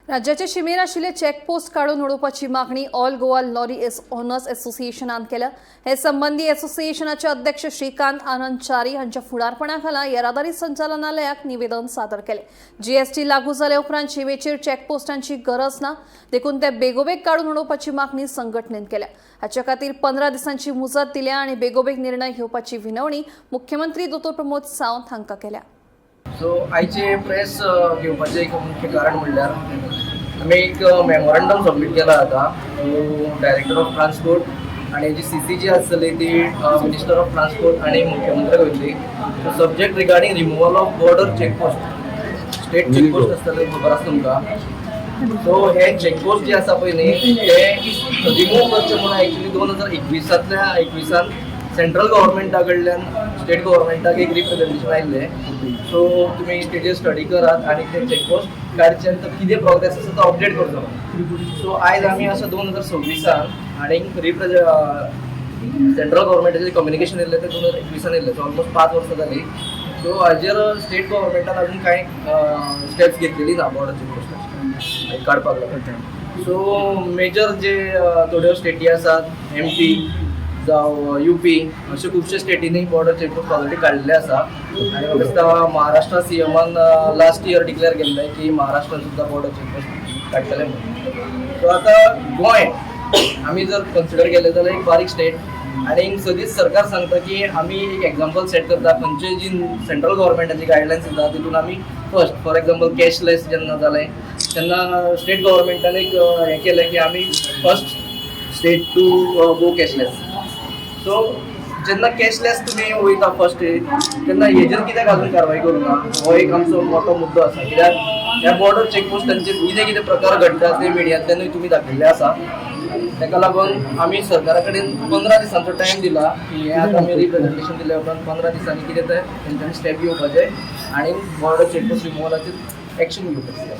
राज्याचे शिमेर आशिल्ले चेकपोस्ट काडून उडोवपाची मागणी ऑल गोवा लॉरी ओनर्स असोसिएशनान केल्या. हे संबंदी असोसिएशनाचे अध्यक्ष श्रीकांत आनंद चारी हांच्या फुडारपणा खाला येरादारी संचालनालयाक निवेदन सादर केले. जीएसटी लागू जाले उपरांत शिमेचेर चेकपोस्टांची गरज ना, देखून ते बेगोबेग काडून उडोवपाची मागणी संघटनेन केल्या. हाचे खातीर 15 दिसांची मुजत दिल्या आनी बेगोबेग निर्णय घेवपाची विनवणी मुख्यमंत्री दोतोर प्रमोद सावंत हांकां केल्या. सो आयचे प्रेस घेवपाचें एक मुख्य कारण म्हणल्यार आमी एक मेमोरंडम सबमीट केला आतां टू डायरेक्टर ऑफ ट्रान्सपोर्ट आनी जी सी सी जी आसतली ती मिनिस्टर ऑफ ट्रान्सपोर्ट आनी मुख्यमंत्र्याक वयतली. So subject regarding removal of border checkpost, state checkpost आसतले, खबर आसा तुमकां. सो हे चेकपोस्ट जे आसा पळय न्ही, ते रिमूव करचे म्हणून एक्चुली 2021सांतल्या 21सान सेंट्रल गव्हर्मेंटा कडल्यान स्टेट गव्हर्मेंटाक एक रिप्रेझेंटेशन आयिल्लें. सो तुमी तेजेर स्टडी करात आनी ते चेकपोस्ट काडचे आनी तो कितें प्रोग्रेस आसा तो अपडेट करचो. सो आयज आमी आसा 2026सान आनी सेंट्रल गव्हर्मेंटाचें कम्युनिकेशन येयल्लें तें 2021सान येयल्लें. सो ऑलमोस्ट 5 वर्सां जालीं. सो हाजेर स्टेट गव्हर्मेंटान अजून कांय स्टेप्स घेतलेली ना बॉर्डर चेकपोस्टाचेर काडपाक लागून. सो मेजर जे थोड्यो स्टेटी आसात, एमपी जावं युपी, अशे खुबशे स्टेटींनी बॉर्डर चेकपोस्ट ऑलरेडी काडलेले आसा. आनी म्हाका दिसता महाराष्ट्र सीएमान लास्ट इयर डिक्लेअर केल्लें की महाराष्ट्रान सुद्दां बॉर्डर चेकपोस्ट काडटले म्हणून. सो आतां गोंय आमी जर कन्सिडर केलें जाल्यार एक बारीक स्टेट आनी सदींच सरकार सांगता की आमी एक एग्जाम्पल सेट करता. खंयचे जी सेंट्रल गव्हर्मेंटाची गायडलायन्स येता तितून आमी फर्स्ट. फॉर एक्झाम्पल, कॅशलेस जेन्ना जालें तेन्ना स्टेट गव्हर्मेंटान एक हें केलें की आमी first state to go cashless. So जेन्ना कॅशलेस तुमी वयता फर्स्ट स्टेट, तेन्ना हेजेर कित्याक अजून कारवाय करूं ना, हो एक आमचो मोठो मुद्दो आसा. कित्याक ह्या बॉर्डर चेकपोस्टांचेर कितें कितें प्रकार घडटा ते मिडियांतल्यानूय तुमी दाखयल्ले आसा. ताका लागून आमी सरकारा कडेन 15 दिसांचो टायम दिला की हें आतां आमी रिप्रेझेंटेशन दिल्या उपरांत 15 दिसांनी कितें तें तेंच्यांनी स्टेप घेवपाचें आनी बॉर्डर चेकपोस्ट रिमुवलाचेर एक्शन घेवपाचें.